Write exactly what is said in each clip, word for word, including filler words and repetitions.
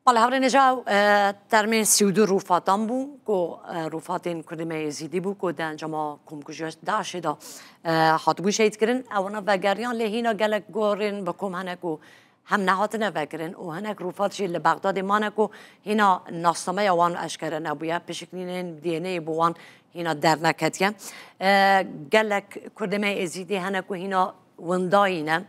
Bale, hevrênê ji ew, e, termê sî û du rûfatan bû, ku, e, rûfatên Kurdê me Êzîdî bû, ku di encama komkujiya DAIŞê de, e, hatibûn şehîdkirin. Ewana vegeriyan, lê hîna gelek gorên bi kom hene ku hem nehatine vekirin û hinek rûfat jî li Bexdadê mane ku hîna nasnameya wan eşkere nebûye, pişiknînên D N A'yê bo wan hîna derneketiye. E, gelek Kurdê me Êzîdî hene ku hîna windayî ne.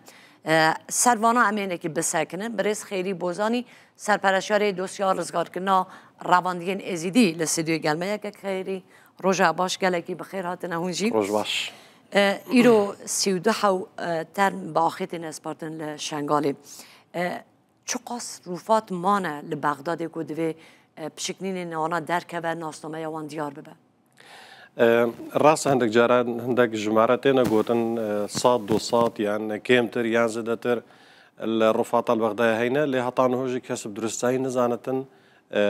E, ser vana em ê hinekî bisekinin. Birêz Xêrî Bozanî, serpereşyarê dosya rizgarkirina revandiyên Êzîdî li stûdyoyê gel me ye. Kek Xêrî, roja baş, gelekî bi xêr hatine hûn jî. Roj baş. E, îro sî û du hew, e, term bi axê têne spartin li Şengalê. E, çiqas rûfat mane li Bexdadê ku divê, e, pişiknînên wana derkeve, nasnameya wan diyar bibe? E, rast e, hindek caran hindek jimare têne gotin, e, sed, du sed yan kêmtir yan zêdetir li rûfata li Bexdayê heyne, lê heta niho jî kes bi duristayî nizanitin. E,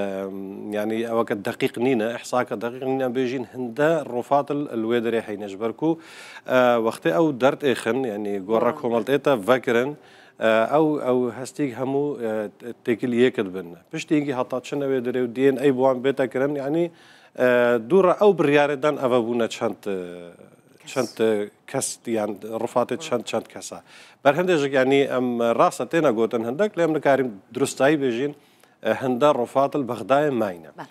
yanî eweke deqîq nîne, îhsaka deqîq nîne, em bêjîn hinde rûfat li, li wê derê heyne. Ji ber ku, e, wextê ew derdêxin, yanî gora Wan. Komeltê te vekirin, e, ew, ew hestîk hemû, e, têkilî yek dibin. Piştî hingî heta çine wê derê û D N A bi wan bête kirin, yanî, e, dû re ew biryarê dan eve bûne çend, e, Kes. çend, e, kes, yan rûfatê çend, çend kesa. Ber hindê jî, yanî em rast e têne gotin hindek, lê em nikarin duristayî bêjîn, e, hinde rûfat li Bexdayê mayne. Bel.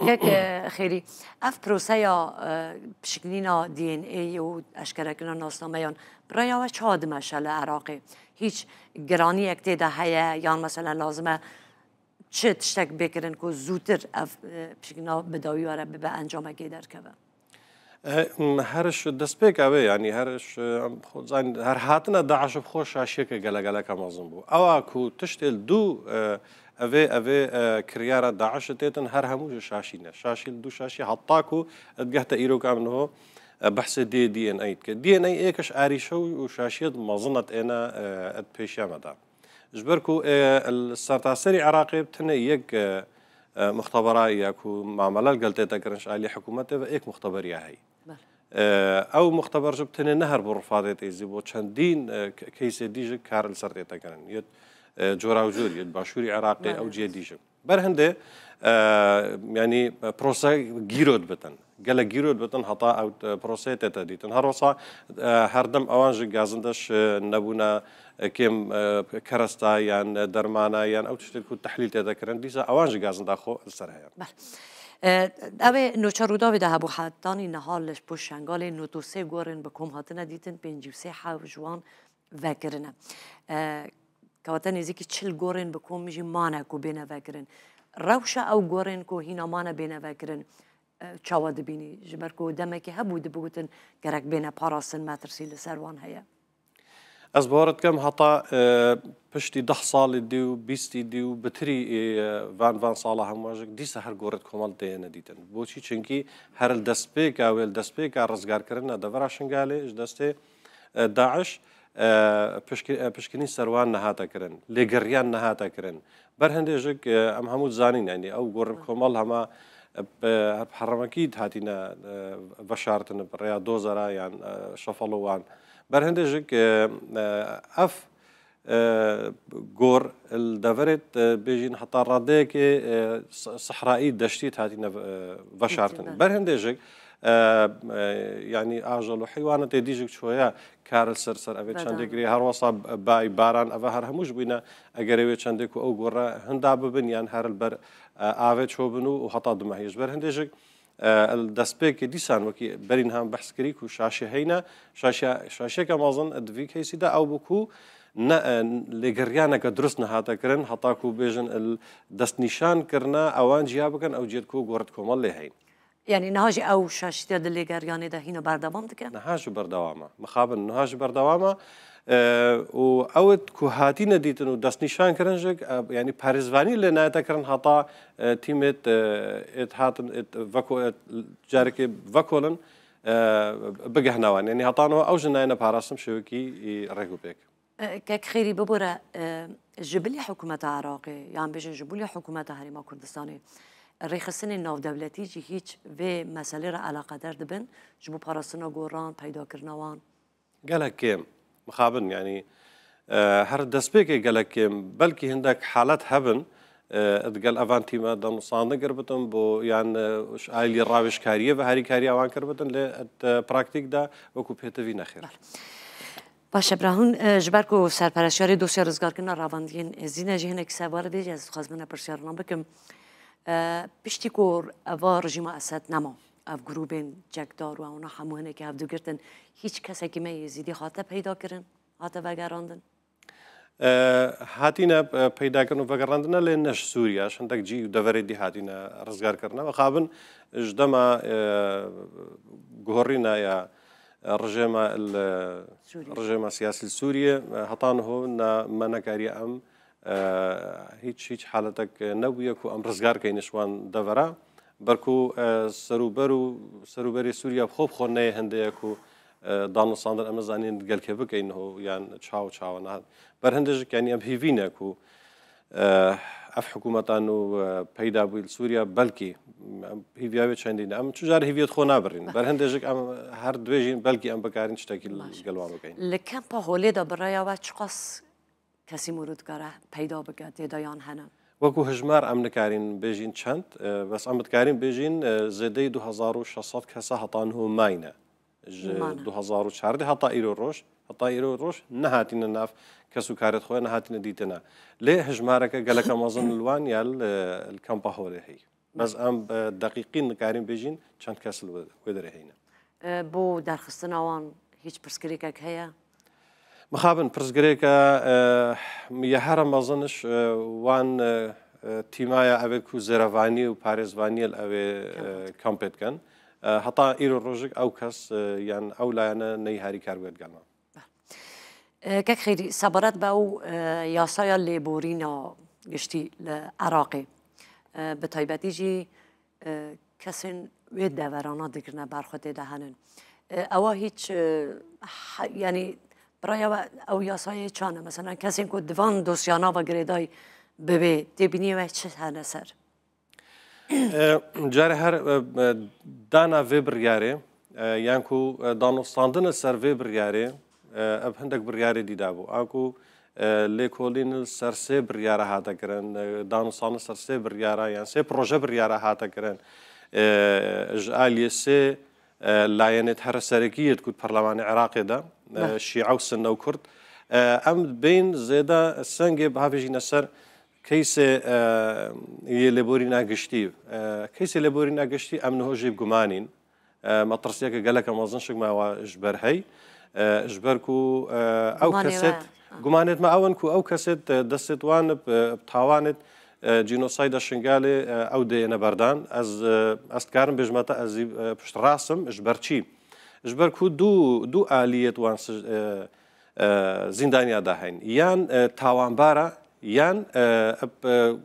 Kek, e, Xêrî, ev proseya, e, pişiknîna D N A'yê û eşkerekirina nasnameyan, bi raya we çawa dimeşe li Iraqê? Hîç giraniyek tê de heye yan, meselen, lazim e çi tiştek bê kirin ku zûtir ev, e, pişiknîna bi dawî were bibe encamekê derkeve? E, m, her ji destpêka wê, yanî her ji, em xwe zanîn, her hatina DAIŞ bi xwe şaşiyeke gele-, geleka mezin bû. Ewa ku tiştê li dû, e, evê, evê, e, kiryara DAIŞ têtin, her hemû ji şaşî ne. Şaşî li dû şaşî, heta ku digehte îro ku em niho, e, behsê D N A dike. D N A êk ji arîşe û, û şaşiyet mezin et êne, e, et pêşiya me de. Ji ber ku, e, li sertaserî Iraqê tenê yek, e, e, muxtebera ya ku mamele li gel tête kirin ji alî hikûmetê ve êk muxteberiya heye. Bel. E, ew muxteber jî tenê ne her bo rûfatê tê, zî bo çendîn, e, ke-, keysê dî jî kar li ser tête kirin. Yê, e, cora û cor, yê başûrî Iraqê, Bel. ew cihê dî jî. Ber hindê, e, yanî, e, prose gîro dibitin. Gelek gîro dibitin heta ew, e, proseyê tête dîtin. Her wisa, e, her dem ewan jî gazinde ji nebûna, e, kêm, e, keresta yan, e, dermana yan ew tiştê ku tehlîl tête kirin, dîsa ewan jî gazinda xwe li ser heye. Bel. E, ew ê nûçe Rûdawê de hebû, hetanî niha li ji bo Şengalê nod û sê gorên bi kom hatine dîtin, pêncî û sê heb ji wan vekirine. E, kewate nêzîkî çil gorên bi kom jî mane ku bêne vekirin. Rewşa ew gorên ku hîna mane bêne vekirin, e, çawa dibînî? Ji ber ku demekê hebû dibigotin gerek bêne parastin, metirsî li ser wan heye. Ez bawer dikim heta, e, piştî deh salî dî û bîstî dî û bitirî, e, van, van sala hemû jî dîsa her gorê komel têne dîtin. Boçî? Çimkî her li destpêka wê, li destpêka rizgarkirina devera Şingalê ji destê, e, DAIŞ, e, pişki-, e, pişkinî ser wan nehate kirin, lêgeriyan nehate kirin. Ber hindê jî, e, em hemû dizanîn, yanî ew gorên komel hema, e, bi heremekî hatine, e, veşartin bi rêya dozera yan, e, şefelo wan. Ber hindê jî, e, e, ev, e, gor li deverê, e, bêjîn heta radeyekê, e, s-, sehraî, deştî hatine, e, veşartin. Ber hindê jî, e, e, yanî ajal û heywana tê dî jî çoya kar li ser, ser evê çendê girê, her wesa bay, baran, eve her hemû ji bûne egerê wê çendê ku ew gore hinda bibin yan her li ber, e, avê ço bin û, û heta du mehî. Ji ber hindê jî, e, li destpêkê dîsan wekî berî niha behs kirî ku şaşê heyne, şaşiya, şaşiyeke mezin di vî keysî de ew bû ku ne, e, lêgeriyaneke dirust nehate kirin, heta ku bêjin li destnîşan kirine, ewan ciya bikin, ew ciyê ku goret komal lê heyn. Yanî niha jî ew şaşîtiya di lêgeriyanê de hîna berdewam dike? Niha jî berdewam e. Mixabin, niha jî berdewam e. E, û ew ê ku hatîne dîtin û destnîşan kirin jî, e, yanî parêzvanî lê nayete kirin heta, e, tîmê, e, êt hatin, êt veko-, êt carekê vekolin, e, bigehne wan. Yanî heta niha ew jî nayene parastin şêwekî, e, rêk û pêk. E, kek Xêrî, bibore, e, ji bilî hikûmeta Iraqê, yan bêjin ji bilî hikûmeta Herêma Kurdistanê, rêxistinên navdewletî jî hîç vê meselê re eleqedar dibin ji bo parastina goran, peydakirina wan? Gelek kêm. Mixabin, yanî, e, her destpêkê gelek kêm. Belkî hindek halet hebin, E, digel evan tîme danûstandin kiribitin bo, yan, e, ji alî rawêjkariyê ve harîkariya wan kiribitin, lê di praktîk de wekû pêtivî nexêr. Baş e, bira hûn, e, ji ber ku serpereşiyarê dosya rizgarkirina revandiyên Êzîdî ne jî hinek sebar bêje, ez dixwazim hene pirsyarinan bikim. E, piştî ku eva rejîma Esed nema, ev grûbên çekdar û ewna hemû hinekî hevdû girtin, hîç kesekî me Êzîdî hate peyda kirin, hate vegerandin? E, hatîne, e, peydakirin û vegerandine, lê ne ji Sûriye, ji hindek cî û deverê dî hatîne rizgarkirine. Mixabin ji dema, e, guhorîna ya, e, rejêma li, Sûriye. Rejêma siyasî li Sûriye, e, heta niho ne, me nekariye em, e, hîç, hîç haletek nebûye ku em rizgar keyn ji wan devera. Ber ku, e, serûber û serûberê Sûriye bi xwe bi xwe neyê hindê ye ku, e, danûstandin em nizanîn gelkê bikeyn ho yan çaw çawa ne. Ber hindê jî, yanî em hîvî ne ku, e, ev hikûmeta nû, e, peyda bûyî li Sûriye, belkî em hîviya wê çendî ne. Em çi car hîviyê xwe nabirîn. Ber hindê jî em her dibêjîn belkî em bikarîn tiştekî li gel wan bikeyn. Li kempa Holê de bi raya we çiqas kesî mûrû dikare peyda bike, tê de yan hene? Wekû hijmar em nikarîn bêjîn çend, e, bes em dikarîn bêjîn, e, zêdeyî du hezar û şeş sed kesa heta niho mayne. Ji Mane. du hezar û çardeh heta îro roj, heta îro roj nehatîne nav kes û karê xwe, nehatîne dîtine. Lê hijmareke geleke mezin li wan ya li, li kampa Holê heye. Bes em bi deqîqî nikarîn bêjîn çend kes li wê, wê derê heyne. E, bo derxistina wan hîç pirsgirêkek heye? Mixabin pirsgirêke, e, ya here mezin ji, e, wan, e, e, tîmaya evê ku zêrevanî û parêzvaniyê li evê, e, kampê dikin. E, heta îro rojik ew kes, e, yan ew layene neyî harîkar bûye digel me. E, Kek Xêrî, sebaret bi ew, e, yasaya lêborîna giştî li Iraqê, e, bi taybetî jî, e, kesên wê deverana digirine ber xwe tê de henin. E, ewa hîç, e, he-, yanî bi raya we ew yasayê çan e? Meselen kesên ku di van dosyana ve girêdayî bibê, têbîniyê we çi hene ser? E, carê her, e, e, dana vê biryarê, e, yan ku, e, danûstandin li ser vê biryarê, e, ev hindek biryarê dî dabû. A ku, e, lêkolîn li ser sê biryara hate kirin, e, danûstandin li ser sê biryara, yan sê proje biryara hate kirin, e, ji aliyê sê, e, layenêt here serekî yêt ku di perlemanê Iraqê de, e, Beh. Şîe û Sinne û Kurd. E, em bên zêde sengê bihavêjîne ser keysê, e, yê lêborîna giştî. E, keysê lêborîna giştî em niho jî bi gumanîn. E, metirsiyeke geleke mezin şik me wa ji ber hey. E, ji ber ku, e, ew Gumanê kesêt, we, ha. Gumanêt me ew in ku ew kesêt, e, destêt wan bi, bi tawanêt, e, cînosayda Şingalê, e, ew dêyene berdan. Ez, e, ez dikarim bêjime te ez jî, e, piştrast im. Ji ber çî? Ji ber ku du, du aliyêt wan sij-, e, e, zîndaniya de heyn. Yan, e, tawanbara, yan, e, eb, e,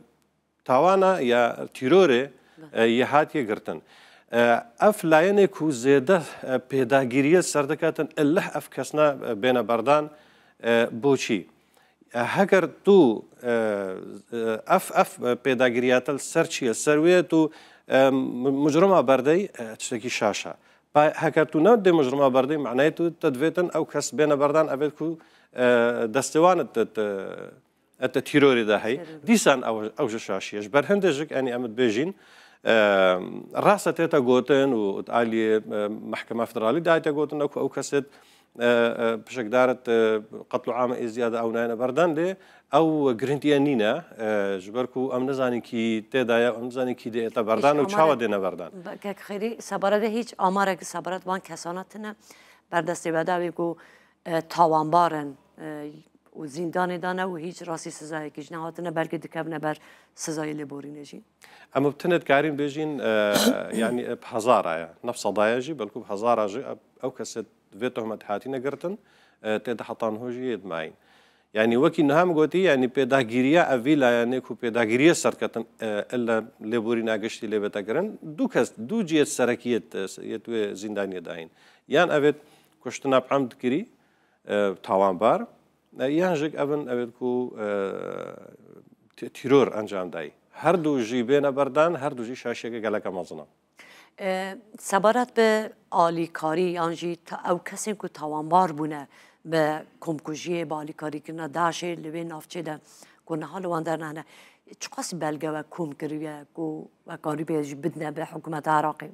tawana ya tîrorê, e, yê hatiye girtin. E, ev layenê ku zêde, e, pêdagiriyê ser diketin, ilih ev kesna, e, bêne berdan, e, boçî? E, heger tu, e, e, ev, ev pêdagiriya te li ser çi ye? Ser wê tu, e, mu-, mucrima berdey, e, tiştekî şaş e. Ba, heger tu ne dê mucrima berdey, manayê tu te divêtin ew kes bêne berdan, evêt ku, e, destê wan te, te, e, te tîrorê de hey. Tîrorê. Dîsan ew, ew ji şaşî ye. Ji ber hindê jik, enî em dibêjîn, e, rast e tête gotin û di aliyê, e, Mehkema Federalî dayete gotin ku ew kesê, e, e, pişekdar e, qetl û ama êziya de ew nayene berdan, lê ew girintiye nîne, e, ji ber ku em nizanin kî tê de ye, em nizanin kî dê ete berdan û çawa dêne berdan. Kek Xêrî, sebaret de hîç amarek sebaret van kesana tine berdestê we de wê ku, e, tawanbar in, e, û zîndanê de ne û hîç rastî sizayekî jî nehatine, belkî dikevine ber sizayê lêborînê jî. Em bi tinê dikarîn bêjîn, e, yanî bi hezara ye, ne bi seda ye jî, belkû bi hezara jî ew, ew kesê vê tohmet hatîne girtin, e, tê de heta niho jî yê dimayîn. Yanî wekî niha min gotî, yanî pêdagiriya ev vî layenê ku pêdagiriyê ser diketin, e, ille lêborîna giştî lê bête kirin, du kes, du cihêt serekî yêt, e, yêt wê zîndaniyê de heyîn. Yan evêt kuştina bi emd kirî, e, tawanbar, e, yan jî ev in evêt ku, e, tî-, tîror encam dayî. Her du jî bêne berdan, her du jî şaşiyeke geleke mezin e. E, sebaret bi alîkarî yan jî ta-, ew kesên ku tawanbar bûne bi komkujiyê, bi alîkarîkirina DAIŞê li wê navçê de ku niha li wan dernehne. Çiqas belge we kom kiriye ku we karîbe jî bidine bi hikûmeta Iraqê?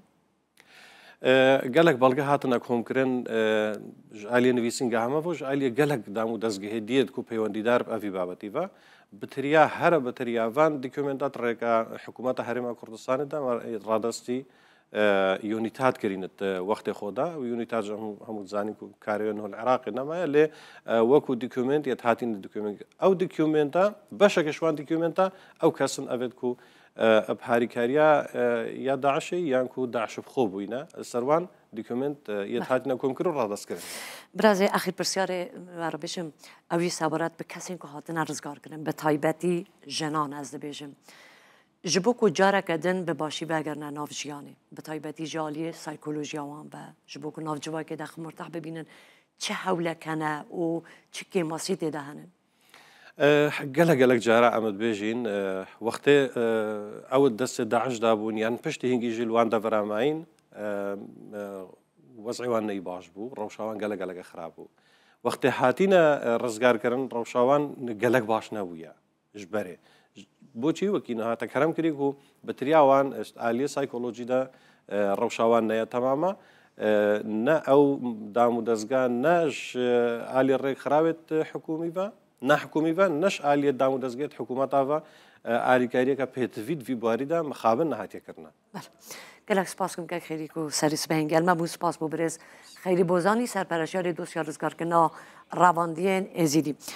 E, gelek belge hatine komkirin, e, ji aliyê nivîsîngeha me ve, ji aliyê gelek dam û dezgehê diyê ku peywendîdar bi evî babetî ve. Bi tiriya, here bi tiriya van dokumentat rêka hikûmeta Herêma Kurdistanê de me radestî, e, unîtat kirînit, e, wextê xwe de. Û unîtat ji hemû, hemû dizanîn ku karê wê niho li Iraqê nemaye, lê, e, wekû dokument yê dihatîn li dokument. Ew dokumenta, beşek ji wan dokumenta, ew kesin evêt ku e, bi harîkariya, e, ya DAIŞê yan ku DAIŞ bi xwe bûyne, li ser wan dokument, e, yê dihatîne komkirin û radestkirin. Birazê exîr pirsyarê we re bêjim, ew jî sebaret bi kesên ku hatine rizgarkirin, bi taybetî jinan ez dibêjim. Ji bo ku careke din bi başî vegerine nav jiyanê, bi taybetî ji aliyê saykolojiya wan ve, ji bo ku nav civakê de ximirtah bibînin, çi hewlek hene û çi kêmasî tê de hene? Eh, gelek gelek cara em dibêjin, eh, wextê, eh, ew di destê DAIŞ de bûn, yan piştî hingî jî li wan devera mayîn, eh, eh, wez'ê wan neyî baş bû, rewşa wan gelek gelek xirab bû. Wextê hatîne, eh, rizgarkirin, rewşa wan gelek baş nebûye ji berê. Boçî wekî niha te kerem kirî ku bi tiriya wan, eh, aliyê saykolojî de, eh, rewşa wan neye temama, eh, ne ew dam û dezga, ne ji aliyê rêkxirawê hikûmî ve, ne hikûmî ve, ne ji aliyê dam û dezgehê hikûmeta ve, e, alîkariyeke pêtivî di vî buarî de mixabin nehatiye kirine. Bele. Gelek spas kum kek Xêrî ku serî sibehên gel me bû. Spas bo birêz Xeyrî Bozanî, serpereşyarê dosya rizgarkirina revandiyên Êzîdî.